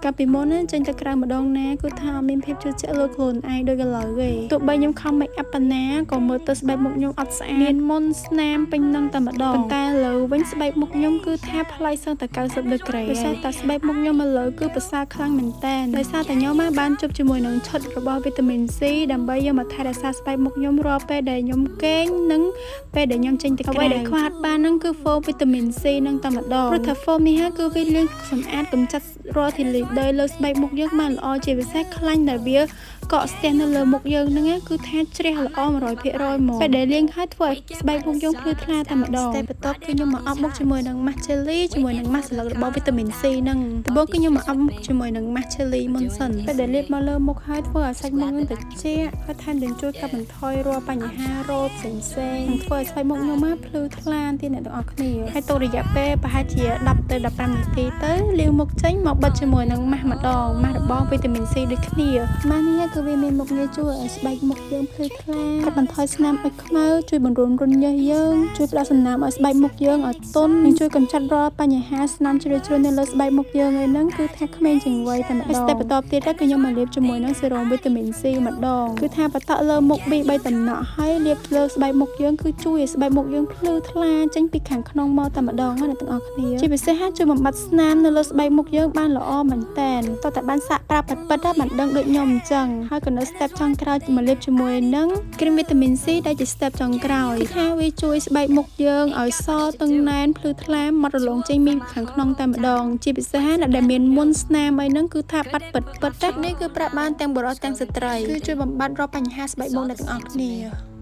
កាលពីមុនណាចេញទៅក្រៅម្ដងណាគឺថាអត់មានភាពជឿជាក់លើខ្លួនឯងដូចឥឡូវទេទោះបីខ្ញុំខំ make up ប៉ុណ្ណាក៏មើលទៅស្បែកមុខខ្ញុំអត់ស្អាតមានមុនស្នាមពេញនឹងតែម្ដងប៉ុន្តែឥឡូវវិញស្បែកមុខខ្ញុំគឺថាប្លែកសឹងតែ90ដឺក្រេដោយសារតែស្បែកមុខខ្ញុំឥឡូវគឺប្រសើរខ្លាំងមែនតើដោយសារតែខ្ញុំបានជប់ជាមួយនឹងឈុតរបស់វីតាមីន C ដើម្បីយកមកថែរក្សាស្បែកមុខខ្ញុំរាល់ពេលដែលខ្ញុំគេងនិងពេលដែលខ្ញុំចេញទៅក្រៅអ្វីដែលខ្វះអត់បានហ្នឹងគឺ foam វីតាមីន C នឹងតែម្ដងព្រោះថា foam នេះហាគឺវាលាងសម្អាតកម្ចាត់រាល់ធូលីដីលើស្បែកមុខយើងបានល្អជាពិសេសខ្លាញ់ដែលវាកកស្ទះនៅលើមុខយើងហ្នឹងគឺថាជ្រះល្អ100%ហ្មងពេលដែលលាងហើយធ្វើឲ្យស្បែកមុខយើងភ្លឺថ្លាតែម្ដងតែបន្ទាប់គឺខ្ញុំមកអប់មុខជាមួយនឹងម៉ាស់ jelly ជាមួយនឹងម៉ាស់ស្លឹករបស់វីតាមីន C ហ្នឹងដំបូងគឺខ្ញុំមកអប់មុខជាមួយនឹងម៉ាស់ jelly មុនសិនពេលដែលលាបមកលើមុខហើយធ្វើឲ្យសាច់មុខនឹងត្រជាក់ហើយថែមទាំងជួយកាត់បន្ថយរាល់បញ្ហារោគផ្សេងផ្សេងនិងធ្វើឲ្យស្បែកមុខខ្ញុំមកភ្លឺថ្លាទៀតអ្នកទាំងអស់គ្នាហើយទុករយៈពេលប្រហែលជា10ទៅ15នាទីទៅលាងមុខចេញមកបិទជាមួយនឹងម៉ាស់ម្ដងម៉ាស់របស់វីតាមីន C ដូចគ្នាម៉ាស់នេះគឺវាមានមុខងារជួយឲ្យស្បែកមុខយើងភ្លឺថ្លាកាត់បន្ថយស្នាមអុចខ្មៅជួយបង្រួមរន្ធញើសយើងជួយផ្ដល់សំណើមឲ្យស្បែកមុខយើងឲ្យទន់និងជួយកម្ចាត់រាល់បញ្ហាស្នាមជ្រុលៗនៅលើស្បែកមុខយើងឯហ្នឹងគឺថាក្មេងជាងវ័យតែម្ដង step បន្ទាប់ទៀតគឺខ្ញុំមកលាបជាមួយនឹងសេរ៉ូមវីតាមីន C ម្ដងគឺថាបតក់លើមុខ2 3តំណក់ហើយលាបលើស្បែកមុខយើងគឺជួយឲ្យស្បែកមុខយើងភ្លឺថ្លាចេញពីខាងក្នុងមកតែម្ដងណាអ្នកទាំងអស់គ្នាជាពិសេសហាជួយបំបត្តិស្នាមនៅលើស្បែកមុខយើងបានល្អមែនតែនតើតែបានសាកប្រើពិតពិតៗបានដឹងដូចខ្ញុំអញ្ចឹងហើយក៏នៅ step ចុងក្រោយមកលាបជាមួយនឹងគ្រីមវីតាមីន C ដែលជា step ចុងក្រោយគឺថាវាជួយស្បែកមុខយើងឲ្យសតឹងណែនភ្លឺថ្លាម៉ត់រលោងចេញពីខាងក្នុងតែម្ដងជាពិសេសណាដែលមានមុនស្នាមអីហ្នឹងគឺថាបាត់ពិតពិតតែនេះគឺប្រាប់បានទាំងបុរសទាំងស្ត្រីគឺជួយបំបត្តិរាល់បញ្ហាស្បែកមុខអ្នកទាំងអស់គ្នា។